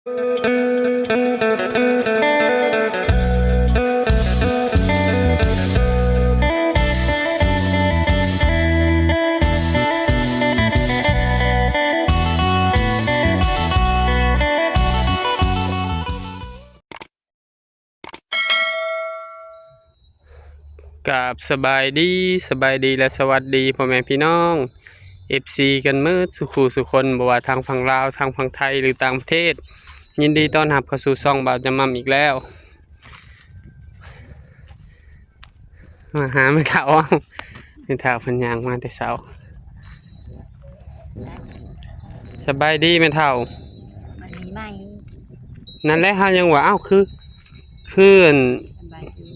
ກາບສະບາຍດີ, ສະບາຍດີ ແລະ ສະຫວັດດີພໍ່ແມ່ພີ່ນ້ອງ ເອັຟຊີ ກັນໝົດສູ່ຄູ່ສູ່ຄົນ, ບໍ່ວ່າທາງຝັ່ງລາວ, ທາງຝັ່ງໄທ ຫຼື ຕ່າງປະເທດ. ຍິນດີຕ້ອນຮັບເຂົ້າສູ່ຊ່ອງບ່າວຈຳມ່ຳອີກແລ້ວ. ມາຫາແມ່ເຖົ້າ, ແມ່ເຖົ້າເພິ່ນຍ່າງມາແຕ່ເຊົ້າ. ສະບາຍດີແມ່ເຖົ້າ. ມັນມີໄໝ? ນັ້ນແຫຼະ ເຮົາຍັງວ່າ ອ້າວ ຄື ຄືອັນ ສະບາຍດີ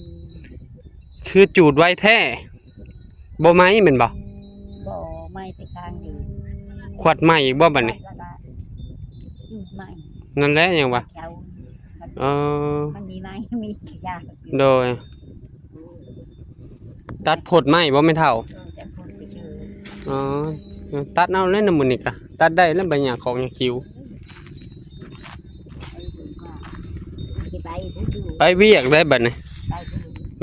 ຄືຈູດໄວແທ້. ບໍ່ໄໝແມ່ນບໍ່? ບໍ່ໄໝແຕ່ກາງເດ. ຂວັດໄໝອີກບໍ່ບັດນີ້? ຂວັດລະກະຈູດໄໝ. ນັ້ນແຫຼະຍັງວ່າ ເຈົ້າ ເອີ ມັນມີໄໝ ມີຢາ. ໂດຍ. ຕັດພົດໄມ້ບໍ່ແມ່ເຖົ້າ? ເອີ ຕັດພົດໄປເລີຍ. ອໍ ຕັດເອົາແລ້ວນະ ມື້ນີ້ກະຕັດໄດ້ແລ້ວ ໃບຫຍ້າຂອງຫຍ້າຄິວ. ໄປວຽກໄດ້ບັດນີ້ ໄປ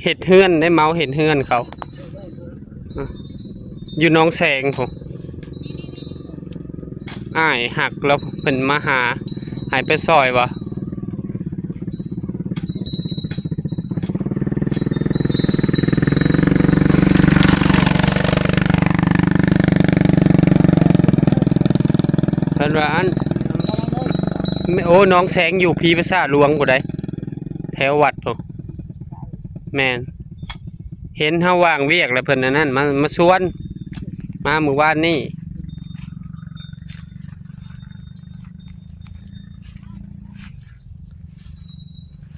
ເຮັດເຮືອນ ໄດ້ເໝົາເຮັດເຮືອນເຂົາ ຢູ່ໜອງແສງພຸ້ນ. ອ້າຍຮັກລາວເພິ່ນມາຫາ ໃຫ້ໄປຊ່ອຍບໍ່? ເພິ່ນວ່າອັນ ໂອ້ ໜອງແສງຢູ່ພີປາສາດຫຼວງພຸ້ນໃດ ແຖວວັດພຸ້ນ. ແມ່ນ ເຫັນເຮົາວ່າງວຽກແລ້ວເພິ່ນອັນນັ້ນ ມາ ມາຊວນ ມາມື້ວານນີ້.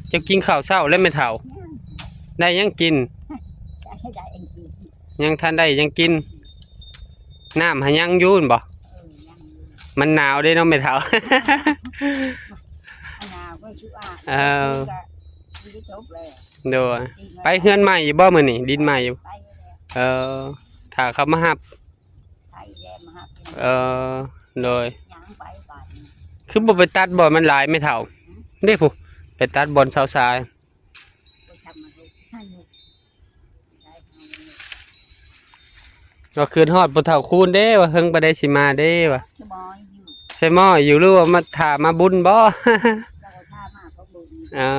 ເຈົ້າກິນເຂົ້າເຊົ້າແລ້ວແມ່ເຖົ້າ? ໄດ້ຫຍັງກິນ? ໄດ້ຫຍັງກິນ? ຍັງທັນໄດ້ຫຍັງກິນ. ນ້ຳຫາຍັງຢູ່ແມ່ນບໍ່? ເອີ ຍັງຢູ່. ມັນໜາວເດ້ເນາະແມ່ເຖົ້າ. ໜາວກໍຊິວ່າ ເອີ ມັນຈະຈົບແລ້ວ. ໂດຍ. ໄປເຮືອນໃໝ່ຢູ່ບໍ່ມື້ນີ້? ດິນໃໝ່ຢູ່? ໄປແລ້ວ. ເອີ ຖ້າເຂົາມາຮັບ. ໄປແລ້ວມາຮັບ. ເອີ ໂດຍ. ຍ່າງໄປບາດນີ້ ຄືບໍ່ໄປຕັດບ່ອນມັນຫຼາຍແມ່ເຖົ້າ? ຫືມ? ເດ້ພຸ້ນ ໄປຕັດບ່ອນຊາວຊາຍ. ບໍ່ທຳມາລູກ ໃຫ້ລູກ ກໍຄືນຮອດພໍ່ເຖົ້າຄູນເດ້ ວ່າເຫິງປານໃດຊິມາເດ້ວ່າ. ສະໝໍຢູ່ ສະໝໍຢູ່ ຫຼືວ່າມາຖ້າມາບຸນບໍ່? ເຈົ້າກໍຖ້າມາກໍບຸນ. ເອີ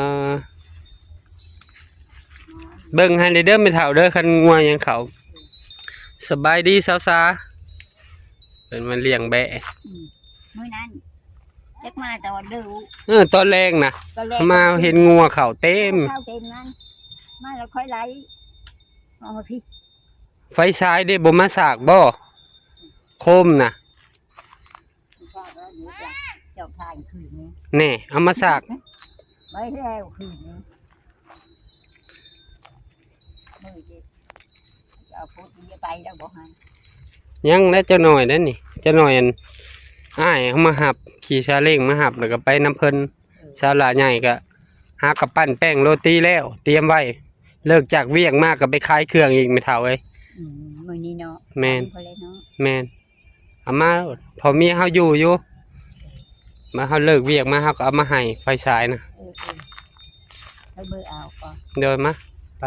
ເບິ່ງໃຫ້ແດ່ເດີແມ່ເຖົ້າເດີ ຄັນງົວຫຍັງເຂົ້າ. ສະບາຍດີສາວສາ ເພິ່ນມາລ້ຽງແບ້. ອືມ ມື້ນັ້ນຈັກມາຕອນເຊົ້າ. ເອີ ຕອນແລງນະ ຕອນແລງມາເຫັນງົວເຂົ້າເຕັມ ເຂົ້າເຕັມນັ້ນ ມາແລ້ວຄ່ອຍໄລ່ອອກມາພີ້. ໄຟສາຍເດ້ ບໍ່ມາສາກບໍ່? ໂຄມນະ ເຈົ້າ ເຈົ້າຖ່າຍຄືນນີ້ ແນ່ ເອົາມາສາກ ໄວ້ແລ້ວຄືນນີ້. ມື້ນີ້ເຈົ້າພຸດນີ້ໄປແລ້ວບໍ່ຫັ້ນ? ຍັງແຫຼະ ຈັກໜ້ອຍແລ້ວນີ້ ຈັກໜ້ອຍ ອັນ ອ້າຍເຂົາມາຮັບ ຂີ່ຊາເລັງມາຮັບ ແລ້ວກໍໄປນຳເພິ່ນ. ເອີ ສາວຫຼ້າໃຫຍ່ກໍຫາກັບປັ້ນແປ້ງໂຣຕີແລ້ວ ຕຽມໄວ້ ເລີກຈາກວຽກມາກໍໄປຂາຍເຄື່ອງອີກແມ່ເຖົ້າເອີຍ. ອືມ ມື້ນີ້ເນາະ. ແມ່ນ ໄປພຸ້ນແຫຼະເນາະ. ແມ່ນ ເອົາມາ ພໍ່ເມຍເຮົາຢູ່ຢູ່ ມາ ເຮົາເລີກວຽກມາ ເຮົາກໍເອົາມາໃຫ້ໄຟສາຍນະ. ເອີ ເອີ ໃຫ້ເບິ່ງເອົາກ່ອນ. ໂດຍ ມາ ໄປ.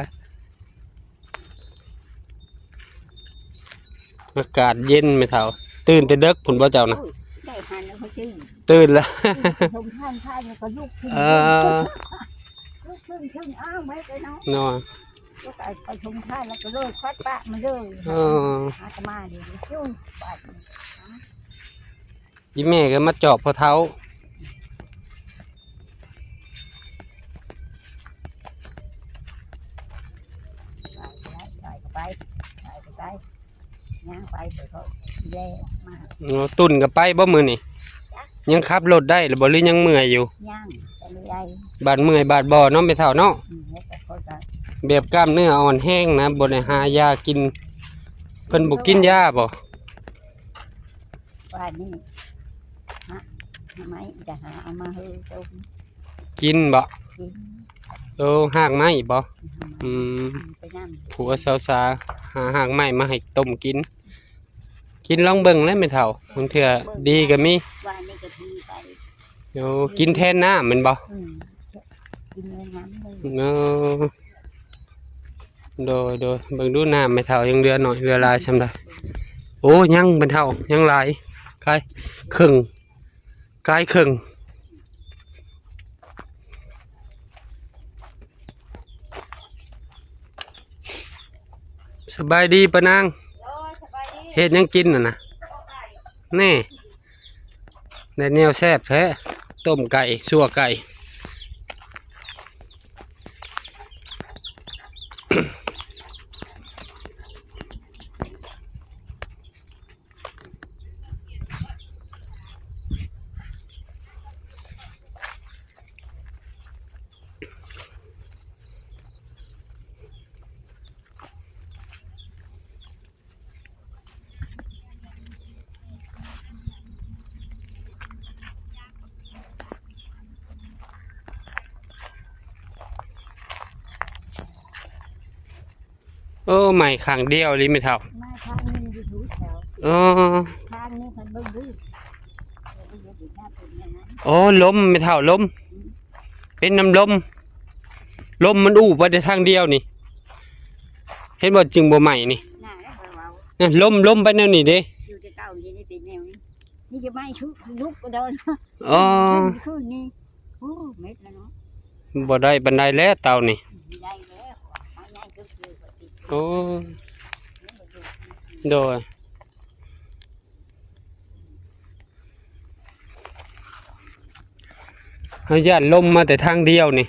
ອາກາດເຢັນແມ່ເຖົ້າ ຕື່ນແຕ່ເດິກພຸ້ນບໍ່ເຈົ້ານະ? ໂອ້ຍ ໄດ້ຫັນແລ້ວກໍຕື່ນ ຕື່ນແລ້ວ ສົມທານ ທານກໍລຸກຂຶ້ນ. ເອີ ລຸກຂຶ້ນ ຂຶ້ນ ອ້າວ ໄປເນາະ ເນາະ. ແລ້ວກໍໄປສົມທານ ແລ້ວກໍເລີຍຄວັດປະມາເລີຍ. ເອີ ອາດຕະມານີ້ຢູ່ບາດນີ້. ອີແມ່ກໍມາຈອບພໍ່ເຖົ້າ. ໄປ ໄປ ໄປ ຍ່າງໄປ ເພິ່ນກໍແລ່ມາ. ອໍ ຕຸ່ນກໍໄປບໍ່ມື້ນີ້? ຍັງຂັບລົດໄດ້ຫຼືບໍ່ ຫຼືຍັງເມື່ອຍຢູ່? ຍັງ ໄປເລື້ອຍ ບາດເມື່ອຍບາດບໍ່ເນາະ ແມ່ເຖົ້າເນາະ. ອືມ ແລ້ວກໍຂ້ອຍກໍ ແບບກ້າມເນື້ອອ່ອນແຮງນະ ບໍ່ໄດ້ຫາຢາກິນ. ເພິ່ນບໍ່ກິນຢາບໍ່? ວ່ານີ້ ຮະ ຮະໄມ້ຈະຫາເອົາມາເຮີຕົ້ມ ກິນບໍ່? ກິນ. ໂອ້ ຮາກໄມ້ບໍ່? ຮາກໄມ້. ອືມ ໄປນຳ ຜົວສາວສາຫາຮາກໄມ້ມາໃຫ້ຕົ້ມກິນ. ກິນລອງເບິ່ງແຫຼະແມ່ເຖົ້າ ບາງເທື່ອດີກໍມີ. ວ່ານີ້ກໍດີໄປ. ໂອ້ ກິນແທນນ້ຳແມ່ນບໍ່? ອືມ ກິນແທນນ້ຳເລີຍ. ໂອ້ ໂດຍໆ ເບິ່ງດູນ້ຳແມ່ເຖົ້າຍັງເຫຼືອໜ້ອຍເຫຼືອຫຼາຍສ່ຳໃດ. ໂອ້ ຍັງແມ່ເຖົ້າ ຍັງຫຼາຍ ກາຍເຄິ່ງ ກາຍເຄິ່ງ. ສະບາຍດີປ້ານາງ. ໂດຍ ສະບາຍດີ. ເຮັດຫຍັງກິນຫັ້ນນະ? ແນ່ ໄດ້ແນວແຊບແທ້ ຕົ້ມໄກ່ ຊົ່ວໄກ່. ໂອ້ ໄໝ້ຂ້າງດຽວອີ່ຫຼີແມ່ເຖົ້າ. ໄໝ້ຂ້າງໜຶ່ງຢູ່ທຸແຖວ. ອໍ ຂ້າງນີ້ເພິ່ນເບິ່ງດູ. ໂອ້ ລົມແມ່ເຖົ້າ ລົມ ອືມ ເປັນນຳລົມ ລົມມັນອູ່ໄປແຕ່ທາງດຽວນີ້ ເຫັນບໍ່ ຈຶ່ງບໍ່ໄໝ້ນີ້. ນັ້ນແຫຼະຂ້ອຍເວົ້າ ນະ ລົມ ລົມໄປແນວນີ້ເດ້ ຢູ່ແຕ່ເກົ່ານີ້ໄດ້ເປັນແນວນີ້. ນີ້ຈະໄໝ້ຊຸກ ລຸກກໍດອນ. ອໍ ຄືນນີ້ ໂອ້ ເມັດແລ້ວເນາະ ບໍ່ໄດ້ປານໃດແລ້ວເຕົານີ້. ໄດ້ແລ້ວ ໄມ້ໃຫຍ່ເກີນເກີນ. ໂອ້ ໂດຍ ເຮົາຢ້ານລົມມາແຕ່ທາງດຽວນີ້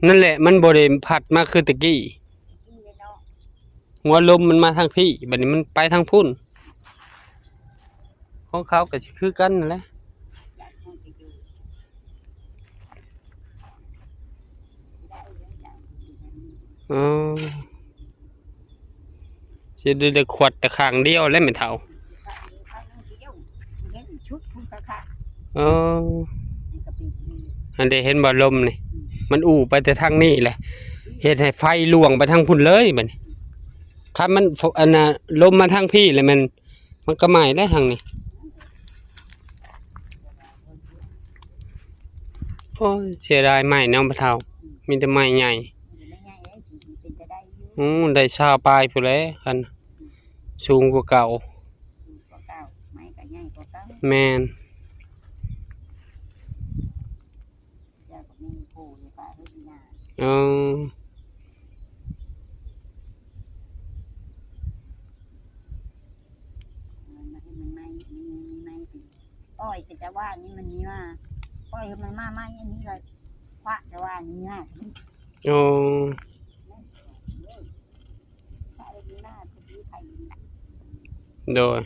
ນັ້ນແຫຼະ ມັນບໍ່ໄດ້ພັດມາຄືແຕ່ກີ້. ຫົວລົມມັນມາທາງພີ້ ບັດນີ້ມັນໄປທາງພຸ້ນ. ຂອງເຂົາກໍຊິຄືກັນນັ້ນແຫຼະ. ເອີ ຊິໄດ້ ໄດ້ຂວດແຕ່ຂ້າງດຽວແຫຼະແມ່ເຖົ້າ. ເອີ ອັນເດ ເຫັນບໍ່ ລົມນີ້ ມັນອູ່ໄປແຕ່ທາງນີ້ແຫຼະ ເຮັດໃຫ້ໄຟລວງໄປທາງພຸ້ນເລີຍບັດນີ້. ຄັນມັນ ອັນນ່າ ລົມມາທາງພີ້ແລ້ວແມ່ນ ມັນກໍໄໝ້ແລ້ວທາງນີ້. ໂອ້ຍ ເສຍດາຍໄມ້ເນາະ ພໍ່ເຖົ້າ ມີແຕ່ໄມ້ໃຫຍ່. ໂອ້ ໄດ້ຊາວປາຍພຸ້ນແຫຼະ ຄັນສູງກວ່າເກົ່າ. ແມ່ນ. ເອີ ເອີ ມັນ ມັນໄມ້ ມັນມີໄມ້ເປັນ ອ້ອຍ ແຕ່ວ່ານີ້ມັນມີມາ ອ້ອຍ ມັນມາໃໝ່ ອັນນີ້ກໍຄວະ ແຕ່ວ່ານີ້ມາ. ໂອ້ ໂດຍ.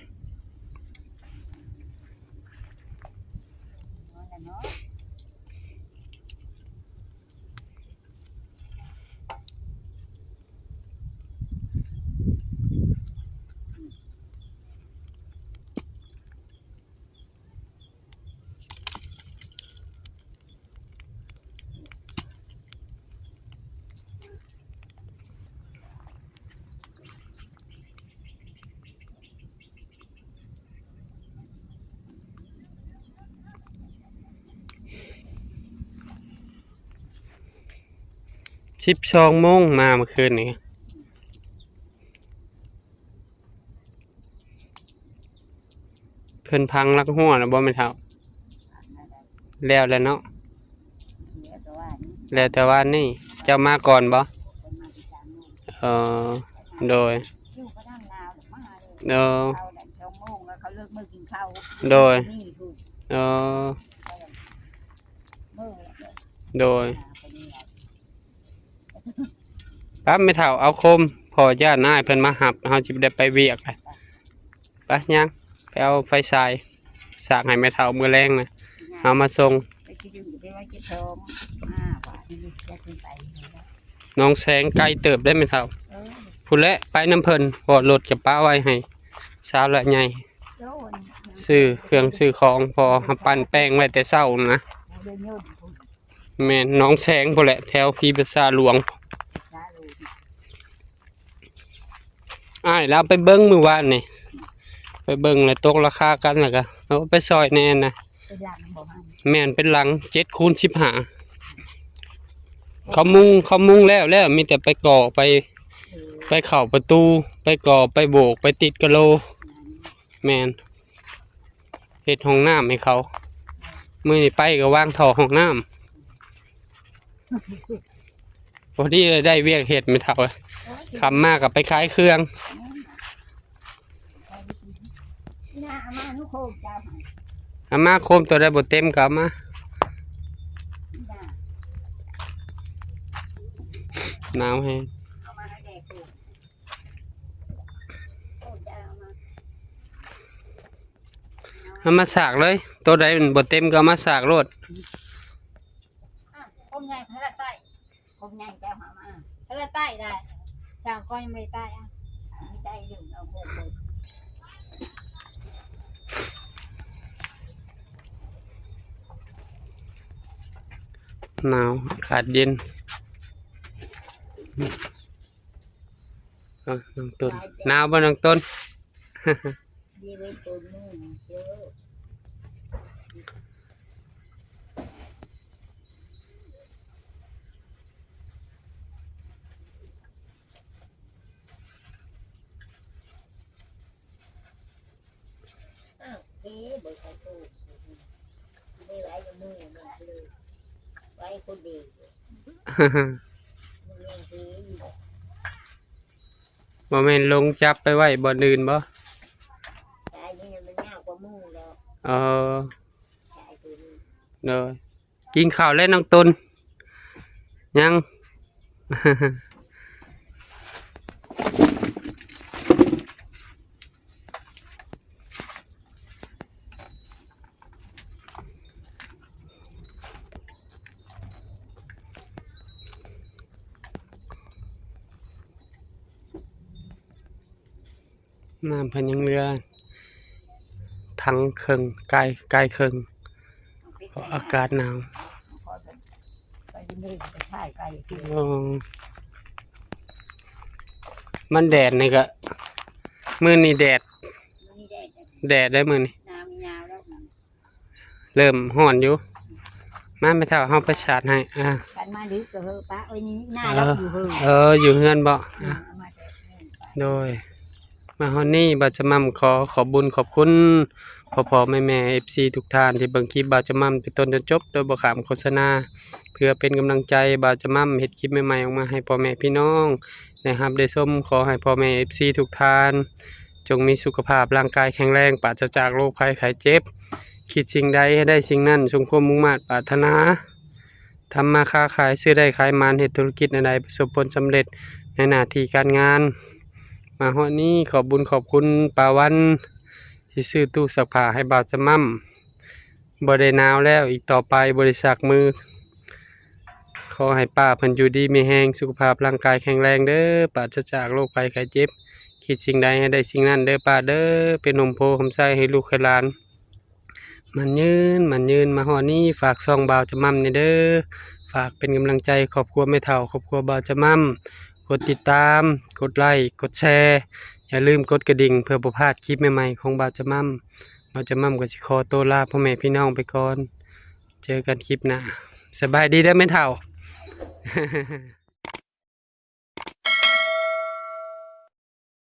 ສິບສອງໂມງມາເມື່ອຄືນນີ້. ເພິ່ນພັງຫຼັກຮົ້ວແລ້ວບໍ່ແມ່ເຖົ້າ? ແລ້ວແລ້ວເນາະ ແລ້ວແຕ່ວານນີ້. ເຈົ້າມາກ່ອນບໍ່? ເອີ ໂດຍ ໂດຍ ໂດຍ ໂດຍ. ໄປແມ່ເຖົ້າ ເອົາໂຄມ ພໍ່ຢ້ານອ້າຍເພິ່ນມາຮັບ ເຮົາຊິໄດ້ໄປວຽກ. ໄປ ຍ່າງໄປເອົາໄຟສາຍ ສາກໃຫ້ແມ່ເຖົ້າມື້ແລງນະ ເຮົາມາສົ່ງ. ໜອງແສງໄກເຕີບເດ້ແມ່ເຖົ້າ. ເອີ ພຸ້ນແຫຼະ ໄປນຳເພິ່ນ ເພາະວ່າລົດຈະປະໄວ້ໃຫ້ສາວລະໃຫຍ່ ຊື້ເຄື່ອງຊື້ຂອງ ເພາະເຮົາປັ່ນແປ້ງໄວ້ແຕ່ເຊົ້ານະ. ແມ່ນ ໜອງແສງພຸ້ນແຫຼະ ແຖວພີປະຊາຫຼວງ. ອ້າຍລາວໄປເບິ່ງມື້ວານນີ້ ໄປເບິ່ງແລ້ວຕົກລາຄາກັນ ແລ້ວກໍເອົາໄປຊ່ອຍແດ່ນະ. ຫຼັງບໍ່ຫັ້ນ? ແມ່ນ ເປັນຫຼັງ ເຈັດຄູນສິບຫ້າ. ເຂົາມຸງ ເຂົາມຸງແລ້ວ ແລ້ວມີແຕ່ໄປກໍ່ ໄປ ເອີ ໄປເຂົ້າປະຕູ ໄປກໍ່ ໄປໂບກ ໄປຕິດກະໂລ. ແມ່ນ ເຮັດຫ້ອງນ້ຳໃຫ້ເຂົາ. ມື້ນີ້ໄປກໍວາງທໍ່ຫ້ອງນ້ຳ. ພໍດີໄດ້ວຽກເຮັດແມ່ເຖົ້າ. ຄ່ຳມາກໍໄປຂາຍເຄື່ອງ. ເອົາມາໂຄມ ຕົວໃດບໍ່ເຕັມກໍເອົາມາ. ໜາວແຮງ. ເອົາມາສາກເລີຍ ໂຕໃດມັນບໍ່ເຕັມກໍເອົາມາສາກໂລດ. ອ່ະ ຄົມໃຫຍ່ເຂົາລະໃຕ້ ຄົມໃຫຍ່ເຈົ້າຫາມາ ເຂົາລະໃຕ້ໄດ້ ສາມກ້ອນຍັງບໍ່ໄດ້ໃຕ້. ອ່ະ ມີໃຕ້ຢູ່ ເອົາໂຄມເບິ່ງ. ໜາວ ອາກາດເຢັນ. ເອີ ນ້ອງຕົ້ນ ໜາວບໍ່ນ້ອງຕົ້ນ? ອ້າວ ເອີ ບໍ່ໃສ່ໂຕ ໄດ້ໄວ້ຢູ່ມື ໄວ້ຄົນດຽວ ບໍ່ແມ່ນລົງຈັບໄປໄວ້ບ່ອນອື່ນບໍ່? ສາຍນີ້ມັນຍາວກວ່າໝູ່ແລ້ວ. ເອີ ສາຍໂຕນີ້ ໂດຍ. ກິນເຂົ້າແລ້ວນ້ອງຕົ້ນ? ຍັງ. ນ້ຳເພິ່ນຍັງເຫຼືອຖັງເຄິ່ງ ກາຍ ກາຍເຄິ່ງ ເພາະອາກາດໜາວ. ໂອ້ ມັນແດດນີ້ກະ ມື້ນີ້ແດດ ແດດໄດ໋ມື້ນີ້. ເລີ່ມຮ້ອນຢູ່. ມາແມ່ເຖົ້າ ເຮົາໄປສາດໃຫ້. ອ່າ ຄັນມາດຶກກໍເຮີປະໄວ້ນີ້ ໜ້າເຮົາຢູ່ເຮີ. ເອີ ຢູ່ເຮືອນບໍ່? ອືມ ອ່າ ເອົາມາແຕ່ເຮືອນໄປ. ໂດຍ ມາຮອດນີ້ ບ່າວຈະໝ່ຳຂໍຂອບບຸນຂອບຄຸນພໍ່ໆແມ່ໆ ເອັຟຊີ ທຸກທ່ານທີ່ເບິ່ງຄລິບບ່າວຈະໝ່ຳແຕ່ຕົ້ນຈົນຈົບ ໂດຍບໍ່ຂ້າມໂຄສະນາ ເພື່ອເປັນກຳລັງໃຈບ່າວຈະໝ່ຳເຮັດຄລິບໃໝ່ໆອອກມາໃຫ້ພໍ່ແມ່ພີ່ນ້ອງ ໄດ້ຮັບໄດ້ຊົມ. ຂໍໃຫ້ພໍ່ແມ່ເອັຟຊີທຸກທ່ານ ຈົ່ງມີສຸຂະພາບຮ່າງກາຍແຂງແຮງ ປາສະຈາກໂລກໄພໄຂ້ເຈັບ. ຄິດສິ່ງໃດໃຫ້ໄດ້ສິ່ງນັ້ນ ສົມຄວາມມຸ່ງມາດປາດຖະໜາ. ທຳມາຄ້າຂາຍ ຊື້ໄດ້ຂາຍໝານ ເຮັດທຸລະກິດແນວໃດປະສົບຜົນສຳເລັດໃນໜ້າທີ່ການງານ. ມາຮອດນີ້ ຂອບບຸນຂອບຄຸນປ້າວັນ ທີ່ຊື້ຕູ້ຊັກຜ້າໃຫ້ບ່າວຈະໝ່ຳ. ບໍ່ໄດ້ໜາວແລ້ວ ອີກຕໍ່ໄປບໍ່ໄດ້ຊັກມື. ຂໍໃຫ້ປ້າເພິ່ນຢູ່ດີມີແຮງ ສຸຂະພາບຮ່າງກາຍແຂງແຮງເດີ້ ປາສະຈາກໂລກໄພໄຂ້ເຈັບ. ຄິດສິ່ງໃດໃຫ້ໄດ້ສິ່ງນັ້ນເດີ້ປ້າເດີ້ ເປັນຮົ່ມໂພຮົ່ມໄຊໃຫ້ລູກໃຫ້ຫຼານ ໝັ້ນຍືນໝັ້ນຍືນ. ມາຮອດນີ້ ຝາກຊ່ອງບ່າວຈະໝ່ຳແດ່ເດີ້ ຝາກເປັນກຳລັງໃຈຄອບຄົວແມ່ເຖົ້າ ຄອບຄົວບ່າວຈະໝ່ຳ ກົດຕິດຕາມ ກົດໄລ້ ກົດແຊ ຢ່າລືມກົດກະດິ່ງ ເພື່ອບໍ່ພາດຄລິບໃໝ່ໆຂອງບ່າວຈະໝ່ຳ. ບ່າວຈະໝ່ຳກໍຊິຂໍໂຕລາພໍ່ແມ່ພີ່ນ້ອງໄປກ່ອນ ເຈີກັນຄລິບໜ້າ. ສະບາຍດີເດີ້ແມ່ເຖົ້າ.